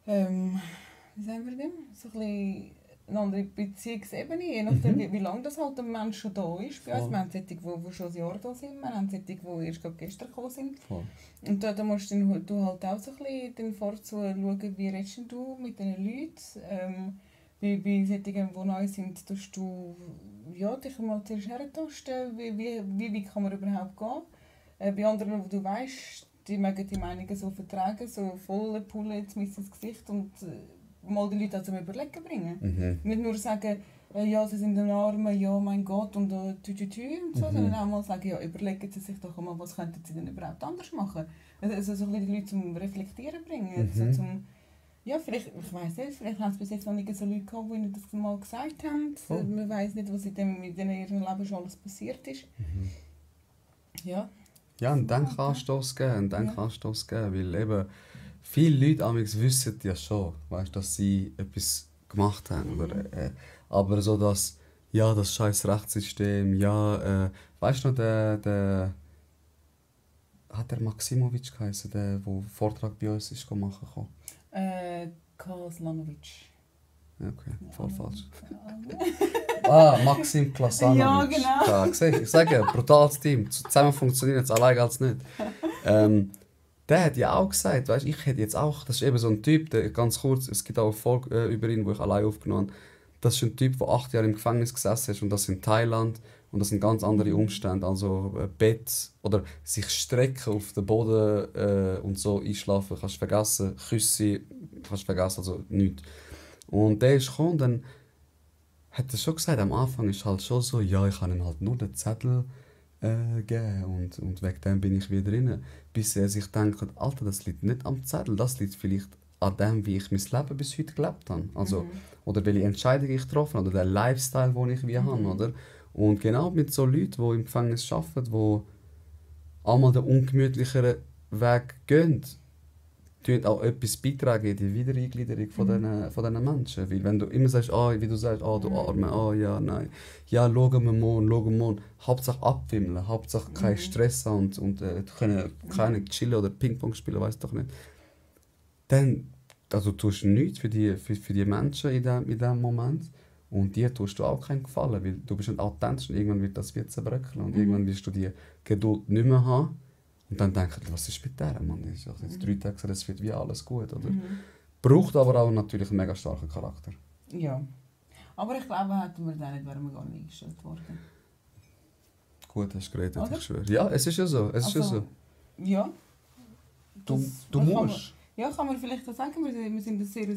sagen wir dem? So ein bisschen eine andere Beziehungsebene, je nachdem, wie lange das halt ein Mensch schon da ist. Bei uns. Wir haben solche, die schon ein Jahr da sind, wir haben solche, die erst gestern gekommen sind. Voll. Und da musst du halt auch so ein bisschen vorzuschauen, wie redest du mit diesen Leuten. Bei solchen, die neu sind, tust du dich mal zuerst hertasten, wie kann man überhaupt gehen. Bei anderen, wo du weißt, die mögen die Meinungen so vertragen, so volle Pulle ins Gesicht und mal die Leute zum Überlegen bringen. Nicht nur sagen, ja, sie sind ein Arme, ja, mein Gott, und tü und so, sondern auch mal sagen, ja, überlegen sie sich doch mal, was könnten sie denn überhaupt anders machen. Also so ein bisschen die Leute zum Reflektieren bringen, so zum, ja, vielleicht, ich weiss nicht, vielleicht haben es bis jetzt noch nicht so Leute gehabt, die ihnen das mal gesagt haben. Oh. Man weiss nicht, was in ihrem Leben schon alles passiert ist. Ja. Ja, einen Denkanstoss geben, weil eben viele Leute wissen ja schon, weißt, dass sie etwas gemacht haben. Oder, aber so das scheiß Rechtssystem, weißt du noch, der hat der Maximovic geheißen, der Vortrag bei uns ist machen Kaslanovic. Okay, voll falsch. Maxim Klasanovic. Ja, genau. Ja, ich sage ja, brutales Team. Zusammen funktioniert es, allein als nicht. Der hat ja auch gesagt, weißt, ich hätte jetzt auch, das ist eben so ein Typ, der, ganz kurz, es gibt auch eine Folge über ihn, die ich allein aufgenommen habe, das ist ein Typ, der 8 Jahre im Gefängnis gesessen ist und das in Thailand und das sind ganz andere Umstände, also Bett oder sich strecken auf den Boden und so einschlafen, kannst du vergessen, Küsse, kannst du vergessen, also nichts. Und der ist gekommen, dann hat er schon gesagt, am Anfang ist halt schon so, ja, ich kann ihm halt nur den Zettel geben und wegen dem bin ich wieder drin. Bis er sich denkt, Alter, das liegt nicht am Zettel, das liegt vielleicht an dem, wie ich mein Leben bis heute gelebt habe. Also, oder welche Entscheidungen ich getroffen habe, oder den Lifestyle, den ich wie habe, oder? Und genau mit so Leuten, die im Gefängnis arbeiten, die einmal den ungemütlicheren Weg gehen, tun auch etwas beitragen in die Wiedereingliederung von diesen Menschen. Weil wenn du immer sagst, wie du sagst, du Arme, ja, nein. Ja, schauen wir morgen. Hauptsache abwimmeln, Hauptsache keinen Stress haben und können keine chillen oder Ping-Pong spielen, weiß doch nicht. Dann also tust du nichts für die Menschen in diesem Moment. Und dir tust du auch keinen Gefallen, weil du bist nicht authentisch und irgendwann wird das zerbröckeln. Und irgendwann wirst du die Geduld nicht mehr haben. Und dann denkst du, was ist mit der Mann? Ich habe jetzt 3 Tage gesagt, es wird wie alles gut. Oder? Braucht aber auch natürlich einen mega starken Charakter. Ja. Aber ich glaube, hätten wir den nicht, wären wir gar nicht eingestellt worden. Gut, hast du geredet, oder? Ich schwöre. Ja, es ist ja so. Es ist ja so. Ja. Du musst. Kann man vielleicht auch sagen, wir sind ein sehr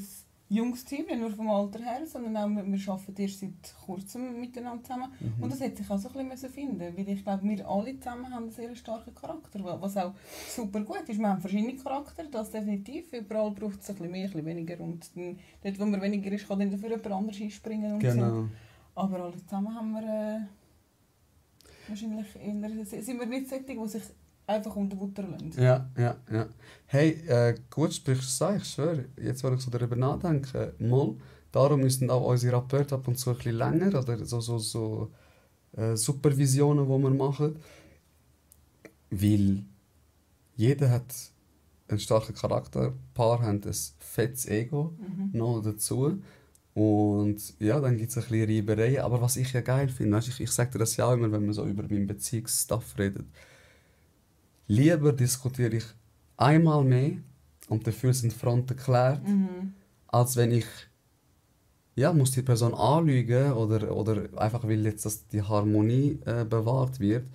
junges Team, nicht nur vom Alter her, sondern auch wir arbeiten erst seit kurzem miteinander zusammen. Und das hätte sich auch so ein bisschen finden müssen, weil ich glaube, wir alle zusammen haben einen sehr starken Charakter, was auch super gut ist. Wir haben verschiedene Charakter, das definitiv. Überall braucht es ein bisschen mehr, ein bisschen weniger. Und dann, dort, wo man weniger ist, kann dann dafür jemand anderes einspringen und so. Aber alle zusammen haben wir wahrscheinlich eher, sind wir nicht solche, die sich einfach unter Butter lassen. Ja. Hey, gut sprichst du, ich schwöre, jetzt, wo ich so darüber nachdenke, darum müssen auch unsere Rapporte ab und zu ein bisschen länger, oder so Supervisionen, die wir machen. Weil jeder hat einen starken Charakter, ein paar haben ein fettes Ego noch dazu. Und ja, dann gibt es ein bisschen Reibereien. Aber was ich ja geil finde, weißt, ich sage dir das ja auch immer, wenn wir so über meinen Beziehungsstuff reden. Lieber diskutiere ich einmal mehr und dafür sind Fronten geklärt, als wenn ich muss die Person anlügen oder einfach will jetzt, dass die Harmonie bewahrt wird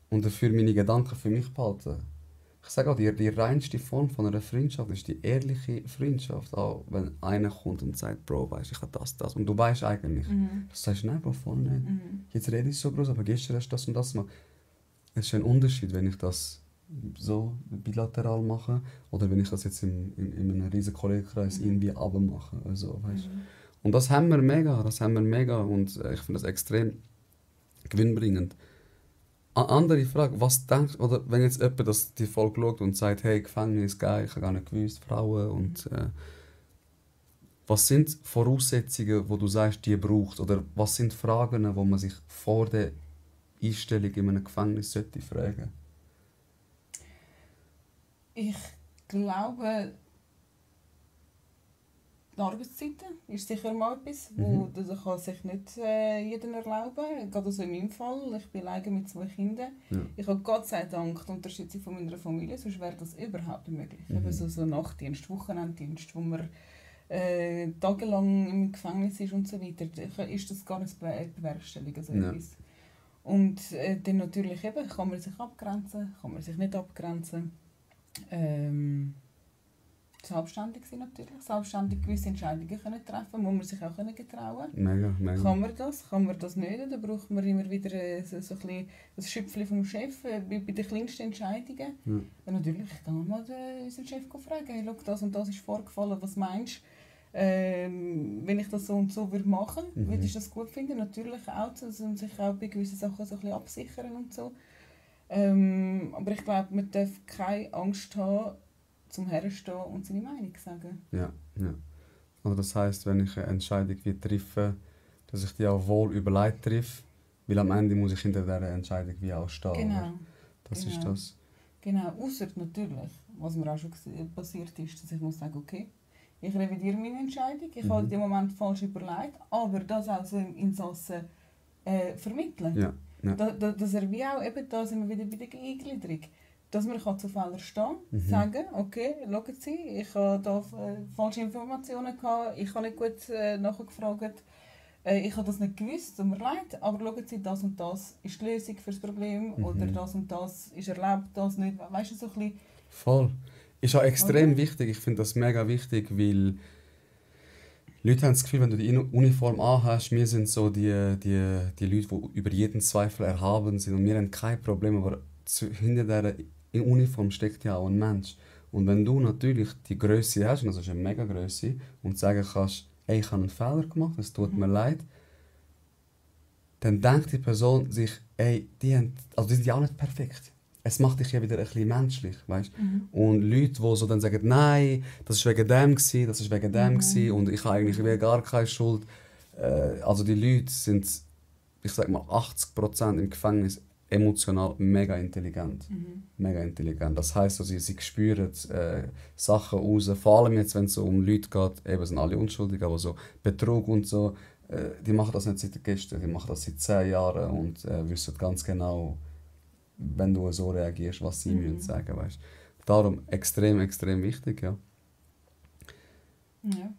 und dafür meine Gedanken für mich behalten. Ich sage auch, die reinste Form von einer Freundschaft ist die ehrliche Freundschaft. Auch wenn einer kommt und sagt, Bro, weißt, ich habe das. Und du weißt eigentlich. Du sagst, nein, Bro, voll nicht. Jetzt rede ich so groß, aber gestern hast du das und das gemacht. Es ist ein Unterschied, wenn ich das so bilateral mache oder wenn ich das jetzt in einem riesen Kollegenkreis irgendwie abmache. Also, weißt. Und das haben wir mega und ich finde das extrem gewinnbringend. Eine andere Frage, was denkst du, oder wenn jetzt jemand die Folge schaut und sagt, hey, Gefängnis, geil, ich habe gar nicht gewusst, Frauen und was sind Voraussetzungen, die du sagst, die braucht, oder was sind Fragen, die man sich vor der Einstellung in einem Gefängnis sollte fragen? Ich glaube, die Arbeitszeiten ist sicher mal etwas, wo das kann sich nicht jeder erlauben. Gerade also in meinem Fall, ich bin alleine mit 2 Kindern. Ja. Ich habe Gott sei Dank die Unterstützung von meiner Familie, sonst wäre das überhaupt nicht möglich. Eben so Nachtdienst, Wochenenddienst, wo man tagelang im Gefängnis ist und so weiter, ist das gar nicht bewerkstelligen. Also etwas. Und dann natürlich eben, kann man sich abgrenzen, kann man sich nicht abgrenzen. Selbstständig sein natürlich, selbstständig gewisse Entscheidungen können treffen, muss man sich auch getrauen. Mega. Kann man das nicht, dann braucht man immer wieder so ein bisschen das Schöpfchen vom Chef bei den kleinsten Entscheidungen. Und natürlich kann man mal unseren Chef fragen, hey, schau, das und das ist vorgefallen, was meinst du? Wenn ich das so und so würde machen, würde ich das gut finden, natürlich auch, um sich auch bei gewissen Sachen so ein bisschen absichern und so. Aber ich glaube, man darf keine Angst haben, zum Herstehen und seine Meinung sagen. Ja. Also das heisst, wenn ich eine Entscheidung treffe, dass ich die auch wohl überlegt treffe, weil am Ende muss ich hinter dieser Entscheidung wie auch stehen. Genau. Das ist das. Genau, ausser natürlich, was mir auch schon passiert ist, dass ich muss sagen, okay, ich revidiere meine Entscheidung, ich habe in dem Moment falsch überlegt, aber das auch so im Insassen vermitteln. Ja. Dass er wie auch, eben da sind wir wieder bei der Eingliederung, dass man zu Fehlern stehen kann, sagen, okay, schauen Sie, ich habe da falsche Informationen gehabt, ich habe nicht gut nachgefragt, Ich habe das nicht gewusst, tut mir leid, aber schauen Sie, das und das ist die Lösung für das Problem oder das und das ist erlaubt, das nicht. Weißt du, so ein bisschen... Voll. Ist auch extrem Oder? wichtig. Ich finde das mega wichtig, weil Leute haben das Gefühl, wenn du die Uniform anhast, wir sind so die Leute, die über jeden Zweifel erhaben sind und wir haben kein Problem, aber hinter dieser Uniform steckt ja auch ein Mensch. Und wenn du natürlich die Größe hast, und das ist eine mega Größe, und sagen kannst, ey, ich habe einen Fehler gemacht, es tut mir leid, dann denkt die Person sich, ey, die sind ja auch nicht perfekt. Es macht dich ja wieder ein bisschen menschlich, weißt? Und Leute, die so dann sagen, nein, das war wegen dem, das ist wegen dem und ich habe eigentlich gar keine Schuld. Also die Leute sind, ich sag mal, 80% im Gefängnis emotional mega intelligent. Mega intelligent. Das heisst, also, sie spüren Sachen raus, vor allem jetzt, wenn es so um Leute geht, eben sind alle unschuldig, aber so Betrug und so, die machen das nicht seit gestern, die machen das seit 10 Jahren und wissen ganz genau, wenn du so reagierst, was sie müssen sagen, weißt. Darum extrem, extrem wichtig, ja. Ja.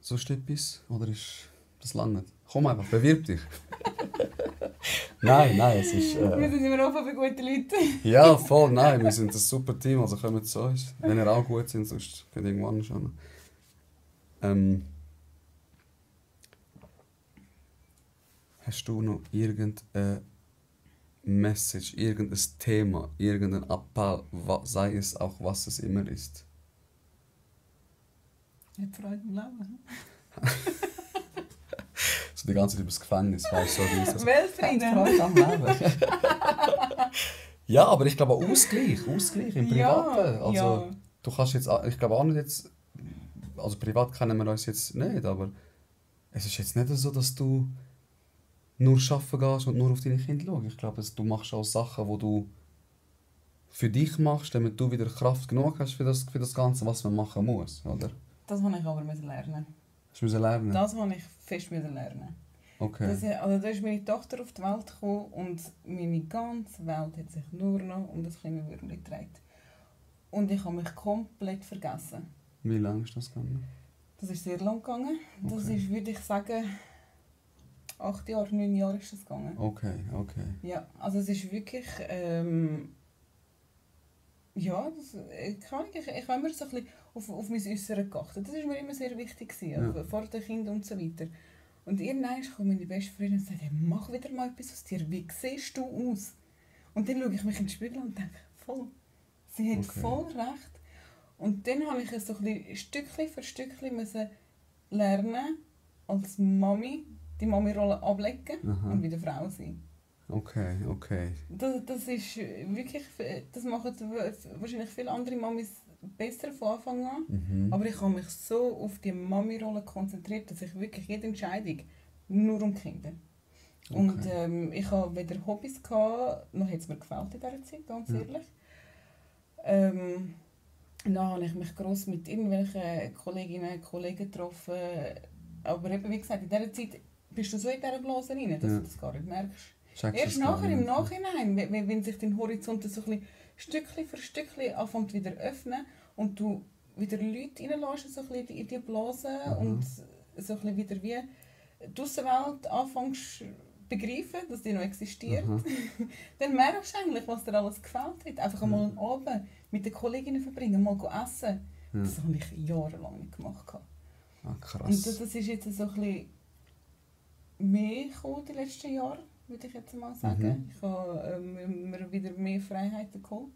Sonst etwas? Oder ist das lange nicht? Komm einfach, bewirb dich. Nein, es ist... Wir sind immer offen für gute Leute. Ja, voll, nein, wir sind ein super Team, also kommt zu uns. Wenn ihr auch gut sind, sonst könnt ihr irgendwo anders hin. Hast du noch irgendeine Message, irgendein Thema, irgendein Appell, sei es auch, was es immer ist? Hat Freude im Leben. So die ganze Zeit über das Gefängnis, weißt du, so wie es Weltfrieden. Freude am Leben. Ja, aber ich glaube Ausgleich im Privaten. Also, ja. du kannst jetzt, ich glaube auch nicht jetzt, also privat kennen wir uns jetzt nicht, aber es ist jetzt nicht so, dass du nur arbeiten gehst und nur auf deine Kinder schaust. Ich glaube, du machst auch Sachen, die du für dich machst, damit du wieder Kraft genug hast für das Ganze, was man machen muss, oder? Das musste ich aber lernen. Hast du lernen? Das musste ich fest lernen. Okay. Da ist meine Tochter auf die Welt gekommen und meine ganze Welt hat sich nur noch um das kleine Würmchen gedreht. Und ich habe mich komplett vergessen. Wie lange ist das gegangen? Das ist sehr lang gegangen. Das Okay. ist, würde ich sagen, 8 Jahre, 9 Jahre ist das gegangen. Okay. Ja, also es ist wirklich... ja, ich habe immer so ein bisschen auf mein Äußeres geachtet. Das war mir immer sehr wichtig, Ja. vor den Kindern und so weiter. Und irgendwann kommt meine beste Freundin und sagt, hey, mach wieder mal etwas aus dir, wie siehst du aus? Und dann schaue ich mich in den Spiegel und denke, voll, sie hat Okay. voll recht. Und dann habe ich es so ein bisschen Stückchen für Stückchen müssen lernen, als Mami die Mami-Rolle ablegen und wieder Frau sein. Okay. Das ist wirklich, das machen wahrscheinlich viele andere Mamis besser von Anfang an. Aber ich habe mich so auf die Mami-Rolle konzentriert, dass ich wirklich jede Entscheidung nur um die Kinder. Okay. Und ich hatte weder Hobbys, noch hat es mir gefällt in dieser Zeit, ganz ehrlich. Dann habe ich mich gross mit irgendwelchen Kolleginnen und Kollegen getroffen. Aber eben, wie gesagt, in dieser Zeit bist du so in dieser Blase rein, dass du das gar nicht merkst. Erst nachher, im Nachhinein, wenn sich dein Horizont so ein bisschen Stückchen für Stückchen anfängt wieder öffnen und du wieder Leute reinlässt so ein bisschen in die Blase und so ein bisschen wieder wie die Aussenwelt anfängst begreifen, dass die noch existiert, dann merkst du eigentlich, was dir alles gefällt hat. Einfach einmal einen Abend mit den Kolleginnen verbringen, mal essen. Das habe ich jahrelang nicht gemacht. Krass. Und das ist jetzt so ein bisschen mehr gekommen die letzten Jahre, würde ich jetzt mal sagen. Ich habe mir wieder mehr Freiheiten geholt.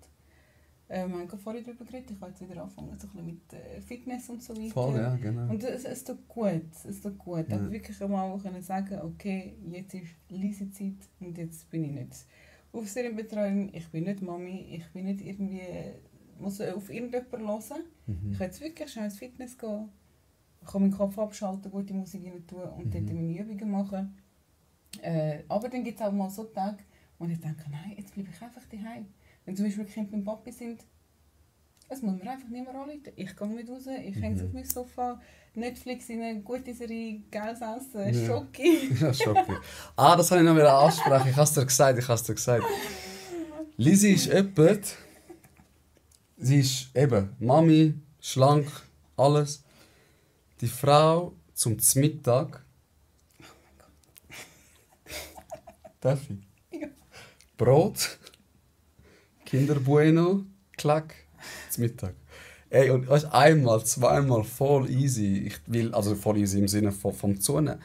Wir haben vorhin darüber geredet, ich habe jetzt wieder angefangen so ein bisschen mit Fitness und so weiter. Voll, ja, genau. Und es tut gut, Auch wirklich einmal können sagen, okay, jetzt ist Lesezeit und jetzt bin ich nicht Aufseherinnenbetreuerin, ich bin nicht Mami, ich bin nicht irgendwie, muss auf irgendjemanden hören. Ich kann jetzt wirklich schnell ins Fitness gehen, ich kann meinen Kopf abschalten, gute Musik rein tun und dort meine Übungen machen. Aber dann gibt es auch mal so Tage, wo ich denke, nein, jetzt bleibe ich einfach daheim. Wenn zum Beispiel Kinder beim Papi sind, es muss mir einfach nicht mehr anrufen. Ich gehe nicht raus, ich hänge auf meinem Sofa, Netflix in eine gute Serie, geiles Essen, Schoki. Ja, Schoki. Das habe ich noch wieder ansprechen. Ich habe es dir gesagt. Lizzie ist jemand, sie ist eben Mami, schlank, alles. Die Frau zum Mittag Darf ich? Ja. Brot, Kinder Bueno, Klack, zum Mittag. Ey, und weißt, einmal, zweimal voll easy. Also voll easy im Sinne vom Zunehmen.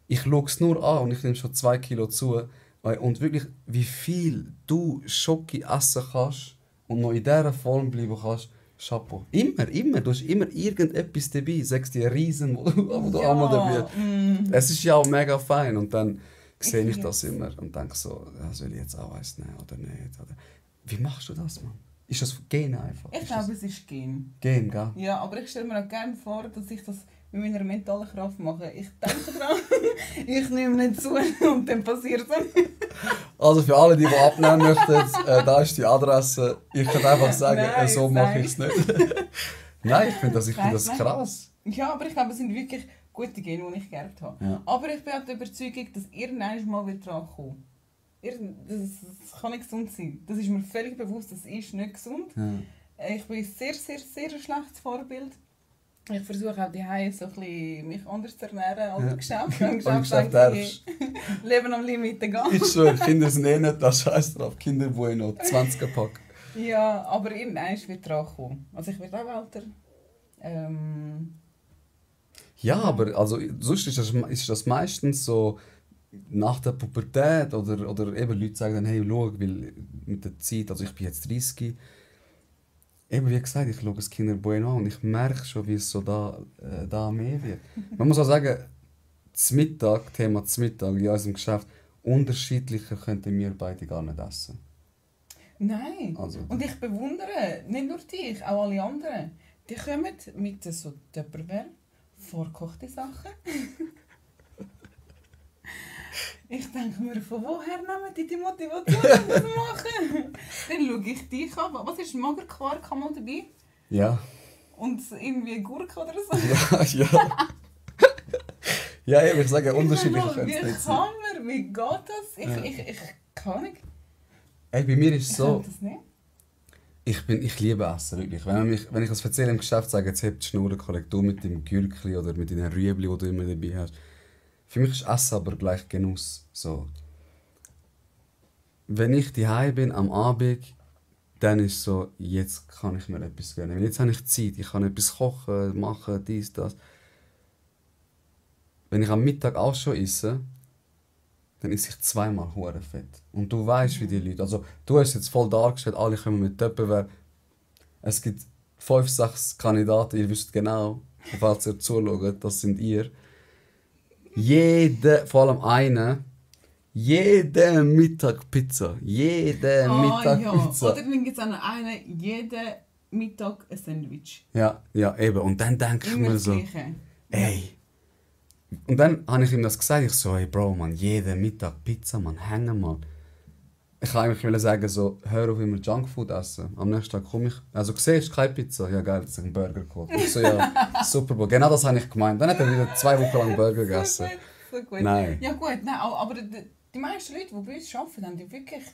Ich schaue es nur an und ich nehme schon 2 Kilo zu. Und wirklich, wie viel du Schoki essen kannst und noch in dieser Form bleiben kannst, Chapeau. Immer. Du hast immer irgendetwas dabei. Sagst dir Riesen, wo du einmal dabei bist. Es ist ja auch mega fein. Und dann sehe ich das immer und denke so, soll ich jetzt auch eins nehmen oder nicht? Oder, wie machst du das, Mann? Ist das Gen einfach? Ich glaube, es ist Gen. Gen, gell? Ja, aber ich stelle mir auch gerne vor, dass ich das mit meiner mentalen Kraft mache. Ich denke dran, ich nehme nicht zu und dann passiert es. Also für alle, die abnehmen möchten, da ist die Adresse. Ich kann einfach sagen, Nein, so mache ich es nicht. Nein, ich finde das krass. Ja, aber ich glaube, es sind wirklich gute Gene, die ich geerbt habe. Ja. Aber ich bin auch der Überzeugung, dass irgendwann mal wieder dran kommt. Das kann nicht gesund sein. Das ist mir völlig bewusst, das ist nicht gesund. Ja. Ich bin ein sehr, sehr, sehr schlechtes Vorbild. Ich versuche auch daheim so ein bisschen mich anders zu ernähren als im Geschäft. Im Geschäft denke ich, Leben am Limit gehen. Ich schwöre, Kinder sind eh nicht das Scheiß drauf. Kinder Bueno, 20er-Pack. Ja, aber irgendwann wird dran kommen. Also ich werde auch älter. Ja, aber also, sonst ist das meistens so nach der Pubertät oder eben Leute sagen dann, hey, schau, weil mit der Zeit, also ich bin jetzt 30, eben wie gesagt, ich schaue das Kinder Bueno an und ich merke schon, wie es so da mehr wird. Man muss auch sagen, Thema Mittag in unserem Geschäft, unterschiedlicher könnten wir beide gar nicht essen. Nein. Also, Und ich bewundere nicht nur dich, auch alle anderen. Die kommen mit so Tupperware, vorgekochte Sachen. Ich denke mir, von woher nehmen die Motivation, das zu machen? Dann schaue ich dich an. Was ist Magerquark mal dabei? ja. Und irgendwie Gurke oder so? Ja. Ja, eben, ich sage, unterschiedlich Wie könnte es nicht sein. kann man? Wie geht das? Ich kann nicht. Ey, bei mir ist es Ich so, kann das nicht. ich liebe Essen, wirklich. Wenn ich das erzähle im Geschäft, sage jetzt hebt die Schnur, Korrektur mit dem Gürkli oder mit deinen Rüebli, die du immer dabei hast. Für mich ist Essen aber gleich Genuss. So. Wenn ich daheim bin am Abend, dann ist es so, jetzt kann ich mir etwas gönnen. Weil jetzt habe ich Zeit, ich kann etwas kochen, machen, dies, das. Wenn ich am Mittag auch schon esse, dann esse ich zweimal hure fett. Und du weißt, wie die Leute. Also, du hast jetzt voll dargestellt, alle kommen mit Tupperware. Es gibt 5, 6 Kandidaten, ihr wisst genau, falls ihr zuschaut, das sind ihr. Vor allem einer, jeden Mittag Pizza. Jeden Mittag ja. Pizza. Oder dann gibt es auch noch einen, jeden Mittag ein Sandwich. Ja, eben. Und dann denke ich Immer mir das so, Gleiche. ey. Und dann habe ich ihm das gesagt, ich so, hey Bro, man, jeden Mittag Pizza, man, hängen mal. Ich wollte eigentlich sagen, so, hör auf immer Junkfood essen. Am nächsten Tag komme ich, also siehst du keine Pizza? Ja geil, jetzt habe ich einen Burger geholt. Ich so, ja, super, Bro. Genau das habe ich gemeint. Dann hat er wieder 2 Wochen lang Burger gegessen. So gut. Nein. Ja gut, nein, aber die meisten Leute, die bei uns arbeiten, haben die wirklich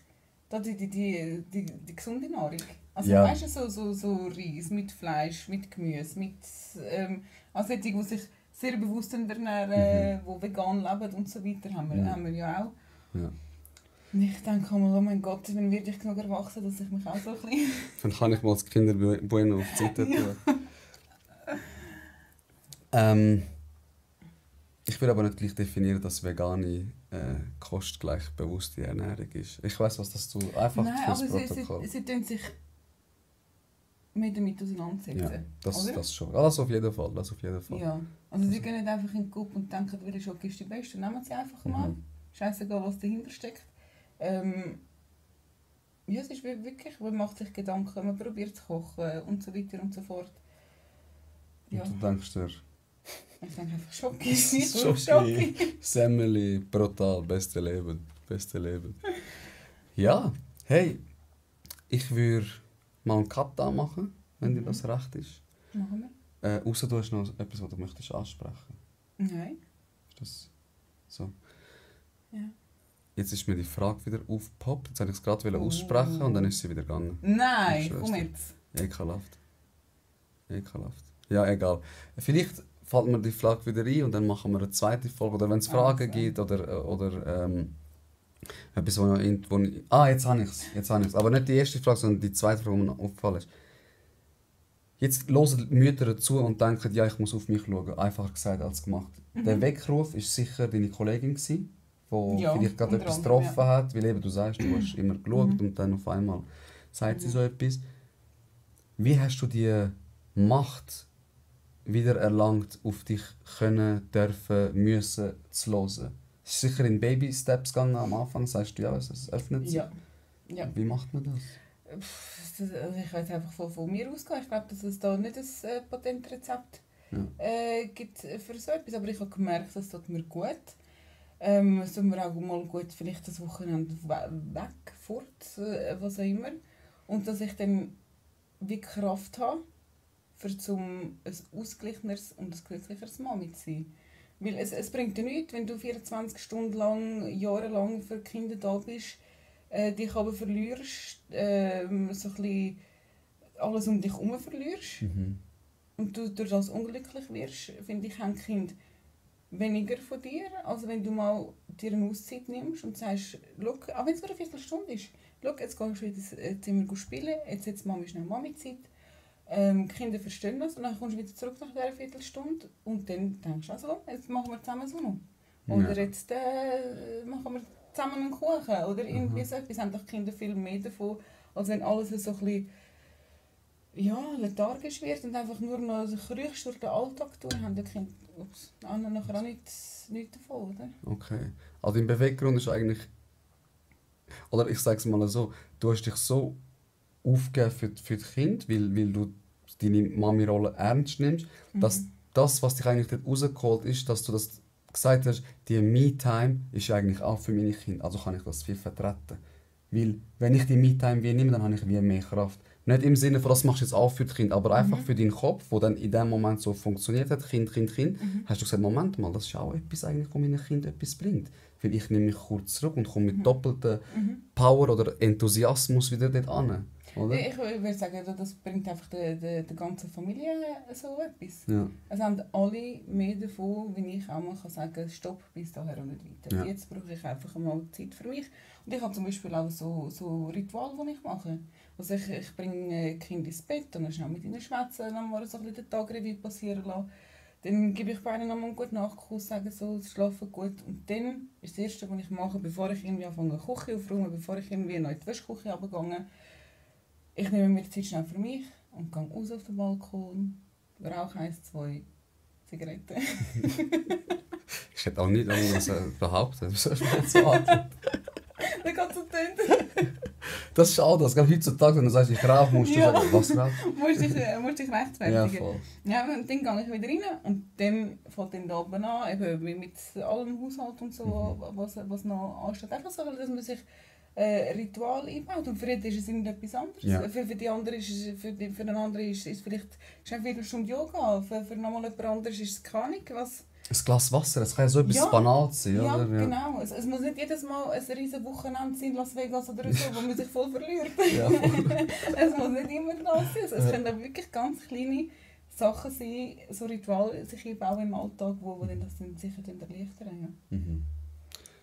die gesunde Nahrung. Also Ja. weißt du, so Reis mit Fleisch, mit Gemüse, mit also solche, die sich sehr bewusst ernähren, die vegan leben und so weiter, haben wir ja auch. Ja. Und ich denke mal, oh mein Gott, wann werde ich genug erwachsen, dass ich mich auch so ein bisschen... Dann kann ich mal das Kinder Bueno auf die Seite tun. Ich will aber nicht gleich definieren, dass vegane Kost gleich bewusste Ernährung ist. Ich weiss, was das einfach Nein, fürs aber Protokoll. sie tun sich mehr damit auseinandersetzen. Ja, oder? das schon. Das auf jeden Fall. Ja, also sie gehen nicht einfach in den Coop und denken, welche Schoki ist die beste. Nehmen sie einfach mal. Scheißegal, was dahinter steckt. Ja, es ist wirklich, man macht sich Gedanken, man probiert zu kochen und so weiter und so fort. Ja. Und du denkst dir, Ich denke einfach Schoki. Schoki. Semmeli, brutal, beste Leben. Ja, hey, ich würde mal einen Cut da machen, wenn dir das recht ist. Machen wir. Ausser du hast noch etwas, was du möchtest ansprechen. Nein. Ist das so? Ja. Jetzt ist mir die Frage wieder aufgepoppt. Jetzt wollte ich es gerade aussprechen und dann ist sie wieder gegangen. Nein, Ich schwör's komm dir. jetzt. Ekelhaft. Ja, egal. Vielleicht fällt mir die Frage wieder ein und dann machen wir eine zweite Folge. Oder wenn es Fragen gibt oder Etwas, jetzt habe ich es. Aber nicht die erste Frage, sondern die zweite Frage, die mir aufgefallen ist. Jetzt hören die Mütter zu und denken, ja, ich muss auf mich schauen. Einfacher gesagt als gemacht. Der Weckruf war sicher deine Kollegin, die vielleicht gerade etwas getroffen hat. Weil eben, du sagst, du hast immer geschaut und dann auf einmal sagt sie so etwas. Wie hast du die Macht wieder erlangt, auf dich können, dürfen, müssen zu hören? Es ist sicher in Baby-Steps gegangen am Anfang, sagst du, ja, es öffnet sich. Ja. Wie macht man das? Also ich weiß einfach von mir ausgehen. Ich glaube, dass es da nicht ein Patentrezept gibt für so etwas. Aber ich habe gemerkt, das tut mir gut. Es tut mir auch mal gut, vielleicht das Wochenende weg, fort, was auch immer. Und dass ich dann wie Kraft habe, um ein ausgeglicheneres und ein glücklicheres Mami zu sein. Weil es bringt dir nichts, wenn du 24 Stunden lang, jahrelang für die Kinder da bist, dich aber verlierst, so ein bisschen alles um dich herum verlierst und du durch das unglücklich wirst, finde ich, haben die Kinder weniger von dir, als wenn du mal dir eine Auszeit nimmst und sagst, schau, auch wenn es nur eine Viertelstunde ist, schau, jetzt gehst du wieder ins Zimmer spielen, jetzt Mami schnell Mami-Zeit. Die Kinder verstehen das und dann kommst du wieder zurück nach dieser Viertelstunde und dann denkst du, also, jetzt machen wir zusammen so noch. Oder jetzt machen wir zusammen einen Kuchen oder irgendwie so etwas. Haben doch Kinder viel mehr davon, als wenn alles so ein bisschen lethargisch wird und einfach nur noch krüchst durch den Alltag durch, haben die Kinder nachher auch nichts davon, oder? Okay. Also dein Beweggrund ist eigentlich, oder ich sage es mal so, du hast dich so aufgeben für die Kinder, weil du deine Mami-Rolle ernst nimmst, dass das, was dich eigentlich dort rausgeholt ist, dass du das gesagt hast, die Me-Time ist eigentlich auch für meine Kinder, also kann ich das viel vertreten. Weil, wenn ich die Me-Time nehme, dann habe ich wie mehr Kraft. Nicht im Sinne von, das machst du jetzt auch für die Kinder, aber einfach für deinen Kopf, der dann in dem Moment so funktioniert hat, Kind, hast du gesagt, Moment mal, das ist auch etwas, eigentlich, was meinen Kindern etwas bringt. Weil ich nehme mich kurz zurück und komme mit doppelter Power oder Enthusiasmus wieder dort an. Oder? Ich würde sagen, das bringt einfach der ganzen Familie so etwas. Ja. Es haben alle mehr davon, wie ich auch mal sagen kann, stopp, bis daher und nicht weiter. Ja. Jetzt brauche ich einfach mal Zeit für mich. Und ich habe zum Beispiel auch so Rituale, die ich mache. Also ich bringe Kinder ins Bett und dann schnell mit ihnen schwätzen, dann mal so ein bisschen den Tagrevue passieren lassen. Dann gebe ich beiden nochmal einen guten Nachtkuss, sage so, sie schlafen gut. Und dann ist das Erste, was ich mache, bevor ich irgendwie anfange, die Küche aufzuräumen, bevor ich irgendwie noch in die Wäschküche runtergehe, ich nehme mir die Zeit schnell für mich und gehe raus auf den Balkon, rauche 1, 2 Zigaretten. Ich hätte auch nicht anders behauptet. Was soll ich mir jetzt sagen? Dann geht es so tönt. Das ist auch das. Heutzutage, wenn du sagst, ich rauche, musst du sagen, was rauchst du? musst dich rechtfertigen. Ja, voll. Ja, und dann gehe ich wieder rein und dann fängt dann da oben an, eben mit allem Haushalt und so, was noch ansteht. Einfach so, dass man sich Ritual einbaut. Und für jeden ist es irgendetwas anderes. Ja. Für den anderen für den anderen ist es vielleicht eine Viertelstunde Yoga. Für nochmal jemand anderes ist es keine Ahnung, was. Ein Glas Wasser, das kann ja so etwas Banales sein, ja, oder? Ja, genau. Es muss nicht jedes Mal ein riesen Wochenende sein in Las Vegas oder so, wo man sich voll verliert. Ja, voll. Es muss nicht immer das sein. Es können auch wirklich ganz kleine Sachen sein, so Rituale sich einbauen im Alltag, wo dann das dann sicher erleichtern. Ja.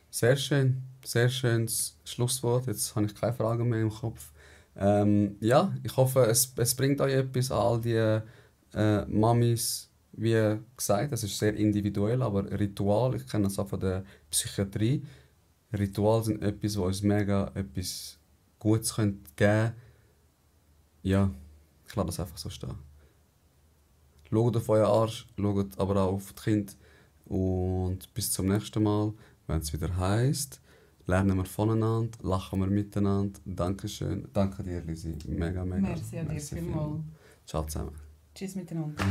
Sehr schön. Sehr schönes Schlusswort. Jetzt habe ich keine Fragen mehr im Kopf. Ja, ich hoffe, es bringt euch etwas an all die Mamis. Wie gesagt, es ist sehr individuell, aber Ritual, ich kenne das auch von der Psychiatrie. Rituale sind etwas, was uns mega etwas Gutes geben können. Ja, ich lasse das einfach so stehen. Schaut auf euren Arsch, schaut aber auch auf die Kinder. Und bis zum nächsten Mal, wenn es wieder heisst, lernen wir voneinander, lachen wir miteinander. Dankeschön. Danke dir, Lisi. Mega. Merci an dir vielmals. Ciao zusammen. Tschüss miteinander.